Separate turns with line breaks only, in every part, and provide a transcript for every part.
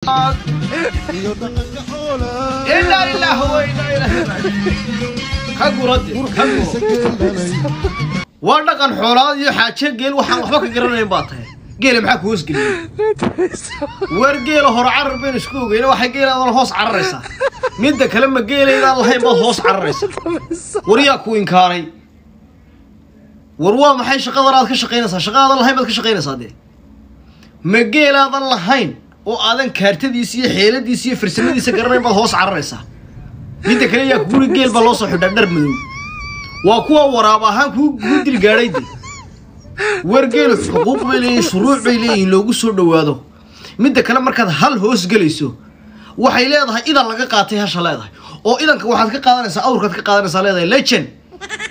Iyo dhaqanka xoolaha.
Inaa lilaahi wa inaa ilaahi raajicuun. Ka gurade, ka guro. Waa dhaqan xoolaad iyo xaaje geel waxaan waxba ka garanayn baa tahay. Geela maxaa ku hoosgeliyey? Weer geela hore carar baynu isku ogeyna, waxay geelaadan hoos cararaysaa. Midda kale, ma geelaydaan lahayn baad hoos cararaysaa? War yaa ku inkaaray? War waa maxay shaqadan aad ka shaqaynaysaa? Shaqadaadan lahayn baad ka shaqaynaysaa dee. Ma geelaadan lahayn oo aadan kaartadiisa iyo xeeladiisa iyo farsamadiisa garanayn baad hoos cararaysaa? Midda kale, yaa kuuri geel baa loo soo xidhaa dhar madow? Waa kuwa waraab ahaan kuu kuu dil gaadhay de. War geelu xuquuq bay leeyihin, shuruuc bay leeyihiin loogu soo dhowaado. Midda kale, markaad hal hoos gelayso, waxay leedahay idan laga qaatay hasha leedahay, oo idanka waxaad ka qaadanaysaa awrkaad ka qaadanaysaa. Leedahay legend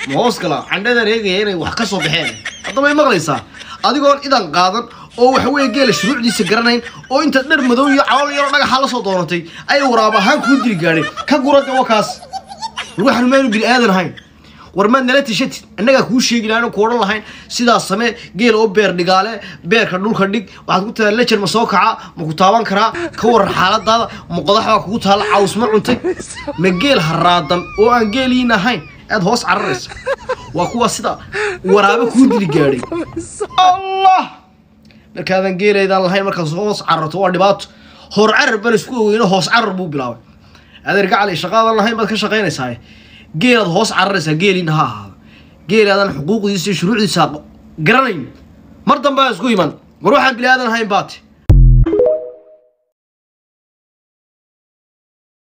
ma hoos gala candhadan eegaya inay wax ka soo baxeen. Haddaba may maqlaysaa? Adigoon idan qaadan oo waxa weeye geela shuruucdiisa garanayn oo intaad dhar madow iyo calool yaro dhagaxa la soo doonatay ay waraab ahaan kuu dili gaadhay, ka gurade. Waa kaas. War waxaanu maynu bini aadan ahayn? War maad nala tashatid? Annagaa kuu sheegi lahayn oo ku odhan lahayn sidaas samee, geela oo beer dhigaale, beerka dhulka dhig. Waxaad ku tadaa lejan ma soo kaca, ma ku taaban karaa, ka waran xaaladaada, ma qodax baa kugu taalla, caws ma cuntay? Ma geel haraadan oo aan geeliin ahayn aad hoos cararaysa? Waa kuwa sida waraabe kuu dili gaadhay. Allah, markaadan geelaydaan lahayn markaad hoos cararto waa dhibaato. Hor carar baan isku ogeyno, hoos carar buu bilaabay. Adeer gacali, shaqaadan lahayn baad ka shaqaynaysaa, geelaad hoos cararaysaa. Geeliina ha ahaado geelaadan xuquuqdiisa iyo shuruucdiisa garanayn. Mar dambe aan isku iman. War waxaan bini aadan ahayn baate.